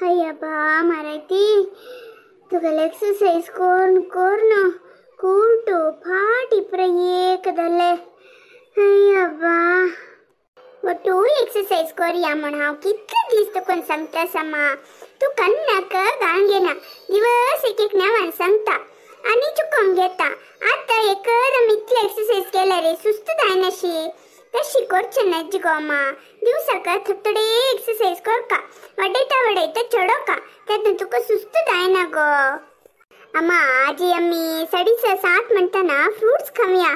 अय्यब्बा मारायती तुगेले एक्सरसाइज कोरून कोरून कुर्टू फाट इपरे एक जाले. अय्यब्बा ಒಟ್ಟು ಎಕ್ಸರ್ಸೈಸ್ ಕೊರಿಯಾ म्हण हांव कितले दीस तुका सांगता समा. तूं कन्नाक गांगेना दिवस एक एक नेवान सांगता आनी चुकोवन घेता. आतां एकदम इतले एक्सरसाइज केल्यार रे सुस्त जायनाशी. तशी करचें नाजी गो अम्मा. दिवसाक थोडे एक्सरसाइज करका, वाडयता वाडयता चडोका, तेन्ना तुका सुस्त जायना गो अम्मा. आजी आमी 6:30 म्हणटना फ्रुट्स खावया,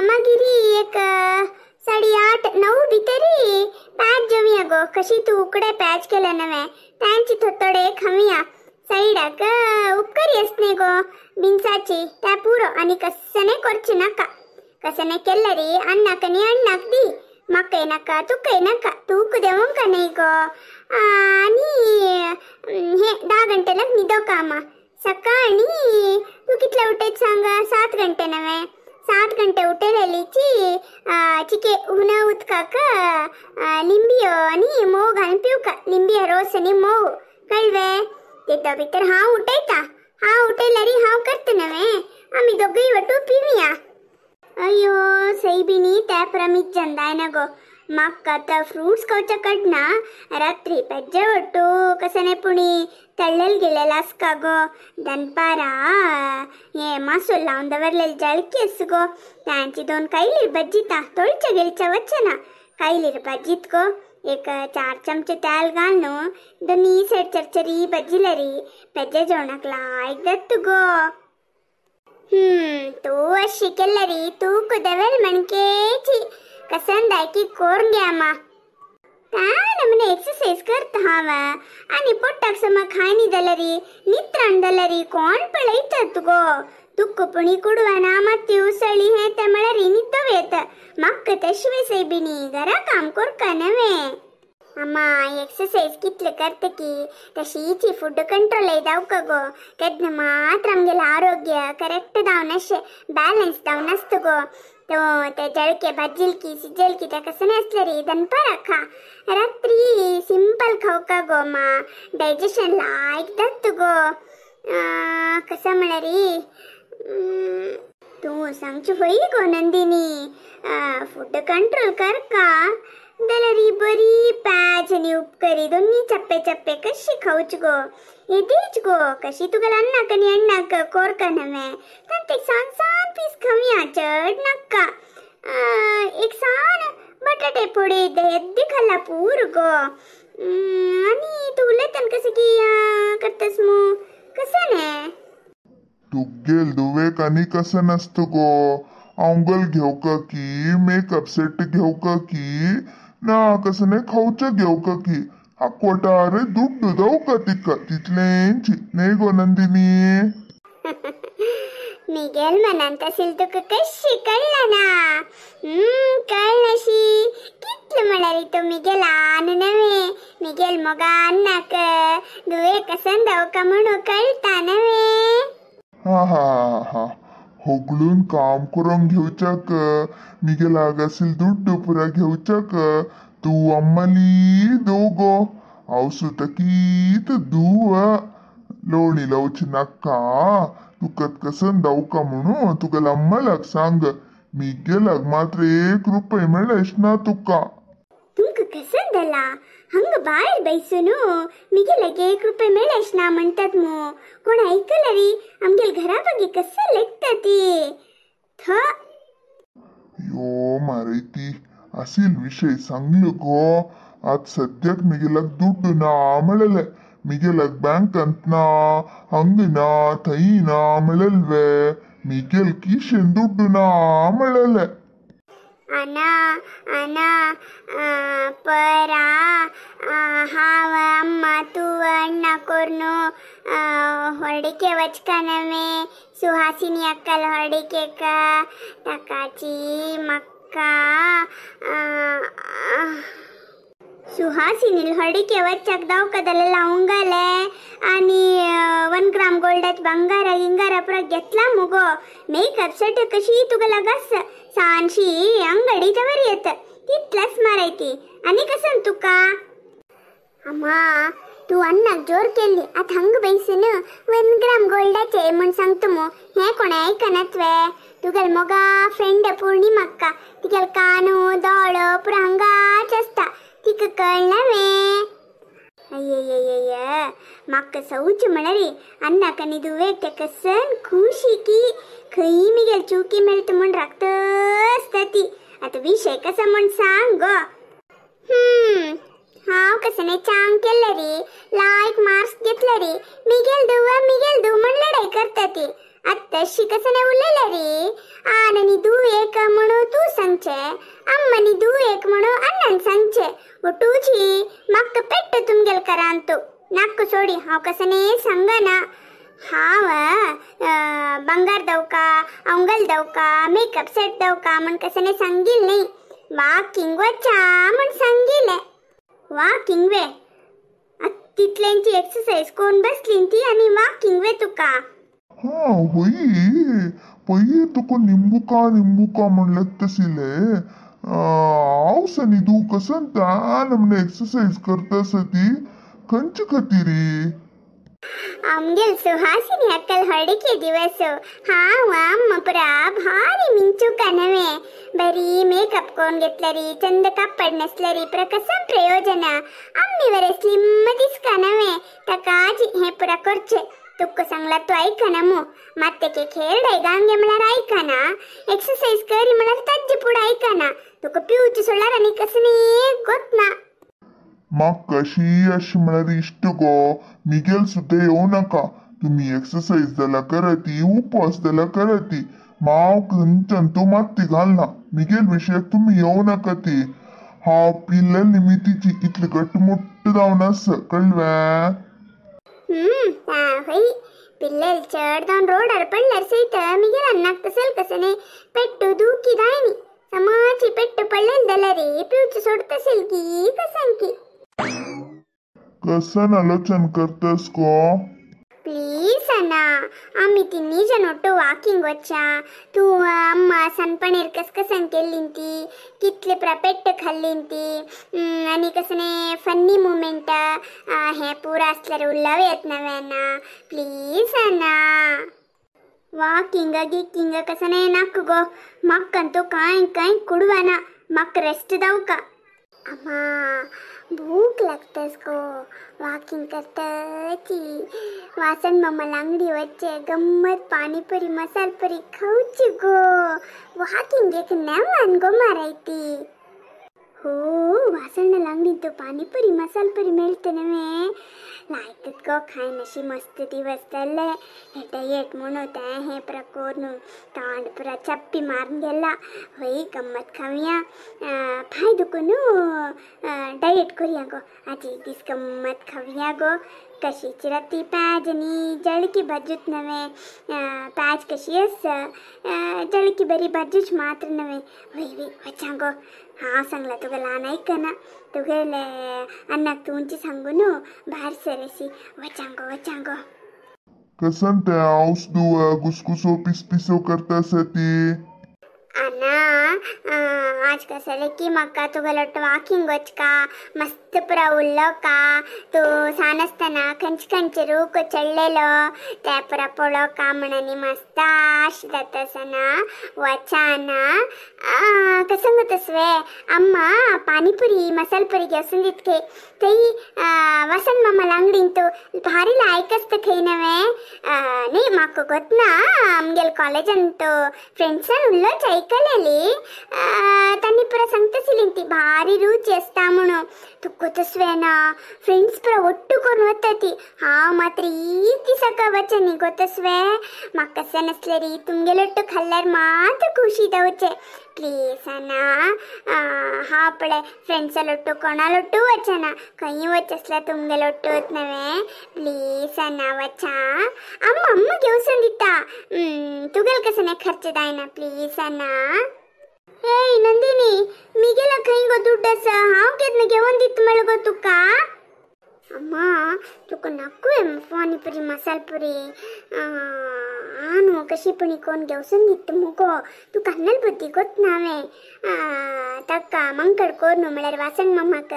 मागीर एक 8:30-9 भितरी पॅच जेवया गो. कशी तूं उकडे पॅच केले नवे तांची थोडे खावया. सायडाक उपकरी आसने गो बिन्साची त्या पुरो. आनी कसने करचें नाका, कसने केल्यार अन्नाक आनी अण्णाक दी, म्हाकाय नाका तुकाय नाका, तूक देवंक न्हय गो. आनी हे 10 गंटेलाक न्हिदोका आमा. सकाळी तूं कितले उठयत सांग? 7 गंटे नवे. 7 गंटे उठयलेलीची चिके हुन उदकाक लिंबियो आनी मोव घालून पिवका. लिंबियो रोस आनी मोव कळवे. तेतो भितर हांव उठयता, हांव उठयल्यार हांव करता नवे, आमी दोगूय वटू पिवया. अय्यो सैबिनी त्या प्रमीत जायना गो. म्हाका आतां फ्रुट्स खावच्या कडना रात्री पेज्जे वट्टू कसने पुणी तळ्ळेल गेलेल आसका गो. दनपारां हे मासोल लावन दवरलेले जळकी आस गो, तांची 2 कायलीर भज्जिता तोळच्या गेलच्या वचना. कायलीर भज्जीत गो एक 4 चमचे तेल घालून दोनी सायड चरचरी भज्जिल्यारी पेज्जे जेवणाक लायक जाता गो. तूं अशी केल्यारी तूं देवेल म्हणकेची कसन दायकी कोरून घे अम्मा. नमने एक्सरसाइज करता हांव आनी पोटाक समा खायनी जाल्यारी नित्राण जाल्यारी कोण पळयतात गो. तुका पुणी कुडवाना माती उसळी हें तें म्हळ्यार न्हिदो येता. म्हाका तशें सैबिनी घरा काम करका नवे अम्मा. एक्सरसाइज कितले करता की तशीच फूड कंट्रोल जावका गो. तेन्ना मात्र आमगेलें आरोग्य करेक्ट जावन अशें बॅलन्स जावन आसता गो. तो ते जळके भाजिलकी सिजलकी ते कसं आसले रे दनपारां खा, रात्री सिंपल खावका गो अम्मा. डायजेशन लायक जाता गो. कसं म्हळ्यार तूं सांगची फय गो नंदिनी, फूड कंट्रोल करका जाल्यार बरी पॅच आनी उपकरी दोन्ही चप्पे चप्पे कशी खावची गो. येदीच गो कशी तुगेल्या अन्नाक आनी अण्णाक कोरका नवे तांत एक सान सान पीस खावया, चड नाका. एक सान बटाटे फोडे येद्दी खाल्ला पूर गो. आनी तूं उलयतान कशें की करतास मू कसं न्हे? तुगेल दुवेक आनी कसं नासता गो. आंगल घेवका की मेकअप सेट घेवका की ना कसं नाही खावचं घेवका की आकवटारे दुड्डू दवका तिका तितलेंची न्हय गो नंदिनी. मिगेल मनांत असेल तुका कशी कळ्ळा ना? कळनाशी कितले म्हळ्यार तो मिगेल आन नवे, मिगेल मोगा अन्नाक दुवे कसन दवका म्हणून कळटा नवे. हा हा हा होगळून काम करून घेवच्याक मिगेल आगासील दुड्डू पुरा घेवच्याक तूं अम्मली दो गो. हांव सुतकीत दुव लोणी लावची नाका तुका कसन दावका म्हणून तुगेल्या अम्मलाक सांग. मिगेलाक मात्र 1 रुपये मेळच ना तुका. तुमकां कसन जाला हांगा भायर बैसून मिगेलाक 1 रुपये मेळच ना म्हणटात मू. कोण आयकल्यारी आमगेल घरा बागी कसं लेखता ती. यो मारयती असील विषय सांगलो गो. आज सद्याक मिगेलाक दुड्डू ना म्हणलेले, मिगेलाक बँकांत ना हांग ना थंय ना म्हणलेले, मिगेल किशेन दुड्डू ना म्हणलेले. आना आना परा हांव अम्मा तूं अण्णा कोरून होळडिके वचका नवे सुहासिनी अक्कल होळडिकेक ताकाची म्हाका सुहासिनी होळडिके वच्चाक दावका जाल्यार लावंक घाले आनी 1 ग्राम गोल्डाच ಬಂಗಾರ ಗಿಂಗಾರ ಪೂರ घेतला मुगो. मेकअप सेट कशी तुका लगास सानशी अंगडी दवर येत तितलाच मारायती. आनी कसं तुका अम्मा तूं अन्नाक जोर केल्ली आतां हांगा बैसून 1 ग्राम गोल्डाचे म्हूण सांगता मु. हें कोणें आयकनात वे. तुगेल मोगा फ्रेंड पूर्णिमाक्का तिगेल कानू दोळो पुरा हांगाच आसता तिका कळना वे. अय्यय्यय्य म्हाका सवच म्हळ्यार अन्नाक आनी धुवेक तेका सन खुशी की खंय मिगेल चुकी मेळटा म्हूण राखता आसता ती. आतां विशय कसा म्हूण सांग गो. हांव कसं चांग केलं रे लायक मार्क्स घेतलं रे मिगेल दुवा मिगेल दू म्हण लढाई करता ती. आत्ताशी कसं नाही उलयलं रे. आननी दू एक म्हणू तू सांगचे अम्मनी दू एक म्हणू अण्णान सांगचे ಒಟ್ಟೂಚಿ ಮಕ್ಕ ಪೆಟ್ಟು ತುಂಗೆಲ್ ಕರಾಂತು ನಾಲ್ಕು ಸೋಡಿ ಹಾವು ಕಸನೇ ಸಂಗನ ಹಾವ ಬಂಗಾರ ದೌಕ ಅಂಗಲ್ ದೌಕ ಮೇಕಪ್ ಸೆಟ್ ದೌಕ म्हण कसने सांगील नाही. वाकिंग वचा म्हण सांगील. वाकिंग वे तितल्यांची एक्सरसाइज कोण बसली ती आणि वाकिंग वे तुका. हा होई पयर तुका निंबुका निंबुका म्हणलं तसिले हांव आनी तूं कसन तान म्हण एक्सरसाइज करता आसा ती खंयचे खातीर? आमगेल सुहासिनी अक्कल हळडीके दिवस हांव अम्म पुरा भारी मिंचुका नव्हे बरी मेकअप कोण घेतलरी चंद कापड नेसलरी पुरा कसं प्रयोजन आम्ही बरे स्लिम दिसका नव्हे ताकाची हे पुरा करचे. तुका सांगला तू ऐकना मू मात्तेके खेळडाय गांगे म्हळ्यार ऐकना एक्सरसाइज करी म्हळ्यार ताजे पुढे ऐकना तुका पिवचे सोडल्यार आनी कसं गोतना. म्हाका कशी अशी म्हळ्यार इश्ट गो मिगेल सुद्दां येवं नाका. तुमी एक्सरसाइज जाल्यार कराती उपवास जाल्यार कराती हांव खंयच्यान तूं मात्ती घालना. मिगेल विशयाक तुमी येवं नाका ती. हांव पिल्ले निमितीची इतली घटमुट्ट जावन आसा कळ्ळें. होय पिल्लेल चड जावन रोडार पडल्यार सयत मिगेल अन्नाक तसल कसने पेट्टू दुखी जायनी समाची पेट्टू पडलेल जाल्यार पिवचे सोडतसेल की कसं की. कसन आलोचन करतस गो? प्लीज अण्णा आम्ही तिन्ही जण ಒಟ್ಟು ವಾಕಿಂಗ್ वच्चा. तू अम्मा सनपणेर कस कसन केल्लीन ती कितले पेट्ट खाल्लीन ती आनी कसने फन्नी मुमेंट हे पुरा असल्यार उल्लाव येत नव्हे अण्णा. प्लीज अण्णा वाकिंग गिकिंग कसने नाक गो मक्कंतू काय काय कुडवाना मक्क रेस्ट दावका. अम्मा भूक लागतस गो वाकिंग करताची वासन मामाला अंगडी वच्चे गम्मत पाणीपुरी मसालपुरी खाऊची गो वाकिंग एक नवान गो मारायती. हो वासಣ್ಣला अंगडींत पाणीपुरी मसालपुरी मेळते नव्हे लायतत गो खायन अशी मस्त दिवस जाल्ले. हे डायट म्हणून ते हे प्रकोरून तोंड पुरा चप्पी मारून गेला. होय गम्मत खावया फायदो करून डायट करूया गो आज एक दीस गम्मत खावया गो. कशीची राती प्याज आनी जळकी भाजूच नव्हे प्याज कशी आसा जळकी बरी भाजूच मात्र नव्हे. वय वय वचा गो हांव सांगला तुका ल्हान आयकना तुगेले अन्नाक तुमची सांगू न्हू भायर सर अशी वचांगो वचांगो. कसन ते हांव दुवा घुसघुसो पिसपिसो करता आसा ती? अण्णा आज कसले की म्हाका तुगेलो वाकिंग वचका मस्त पुरा उरलो का तूं सान आसतना खंयचे खंयचे रूख चडलेलो ते पुरा पळोवका म्हणून मस्त आश जाता आसना वचा ना. कसं गो तसवे अम्मा पाणीपुरी मसालपुरी घेवसून दितके थंय वसंत मामाला अंगडीन तूं भारी लायक आसता खंय नव्हे. न्ही म्हाका गोतना आमगेल कॉलेजान तो फ्रेंड्सान उरलोच आयकलेली तांणी पुरा सांगताशिल्ली ती भारी रुची आसता म्हणून. तुका तसवें ना फ्रेंड्स पुरा ಒಟ್ಟು करून वता ती. हांव मात्र एक दिसाक वचनी गो तसवें म्हाका कशें नासलें री तुमगेलो ಒಟ್ಟು खाल्ल्यार मात्र खुशी जावचें. प्लीज अण्णा हांव पळय फ्रेंड्सा लोट्टू कोणा लोट्टू वचना खंय वच आसल्यार तुमगे लोट्टू वत नव्हे. प्लीज अण्णा वचा अम्मा अम्मा घेवसून दिता तुगेल कसं नाही खर्च जायना प्लीज अण्णा. ಏಯ್ ನಂದಿನಿ ಮಿಗೆಲ खंय गो दुड्ड आसा हांव केन्ना घेवन दित म्हळ्ळो गो तुका. अम्मा तुका नाकूय पानीपुरी मसालपुरी. आनु कशी पुणी कोण घेवसून दित मुगो तू कन्नल बुद्धी गोत नावे ताका मंकड कोरनु म्हळ्यार वासण मम्माक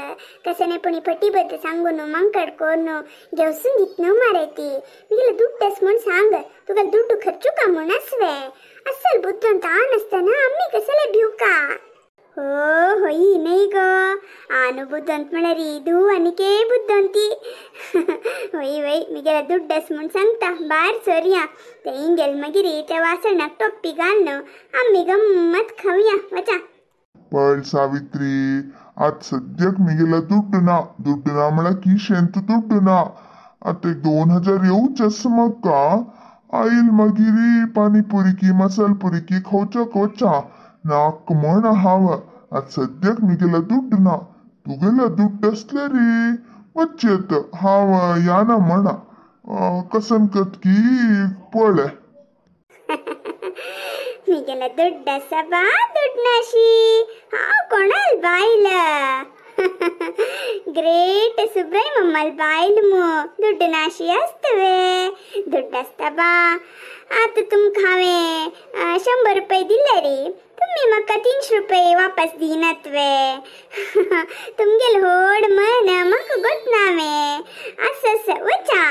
कसने पुणी फटी बद्द सांगून मंकड कोरनु घेवसून दित न्हू मारे ती. मिगेले दुड्ड आस म्हूण सांग, तुका दुड्ड खर्चू का म्हूण आसवे. अस्सल बुद्दोंत आसतना आमी कसले भिवका. हो होई नाही ग, आनु बुद्दोंत म्हळ्यार दू आनी के बुद्दोंती. होय वय मिगेला दुड्ड आस म्हूण सांगता, भायर सरया ते गेल मागीर त्या वासणाक टोप्पी घालून आमी गम्मत खावया वचा. पळ सावित्री, आज सद्याक मिगेला दुड्ड ना, दुड्ड ना म्हळ्यार किशेंत दुड्ड ना. आतां एक 2000 येवच आसा म्हाका. आयल मागीर पानीपुरी की मसाल पुरी की खावच्याक वचा नाक म्हण हांव. आज सद्याक मिगेला दुड्ड ना, तुगेला दुड्ड आसले रे वचयेत हांव याना म्हणा कसन कत की पळय. मिगेला दुड्ड आसा बा, दुड्ड नाशी हांव कोणाल बायल. ग्रेट सुब्राय मम्माल बायल मू, दुड्ड नाशी आसतवे. दुड्ड आसता बा. आतां तुमकां हांवें 100 रुपये दिले रे, तुम्ही म्हाका 300 रुपये वापस दिनात वे. तुमगेल होड मन म्हाका गोत नावे. आसा आसा वचा.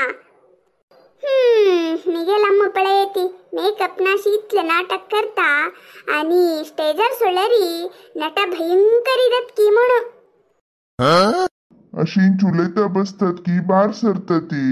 मिगेल अम्मा पळयती मेकअप नाशी इतलें नाटक करता आनी स्टेजार सोडल्यारी नटा भयंकर इदत की म्हणून. अशी उलयता बसतात की भायर सरता ती.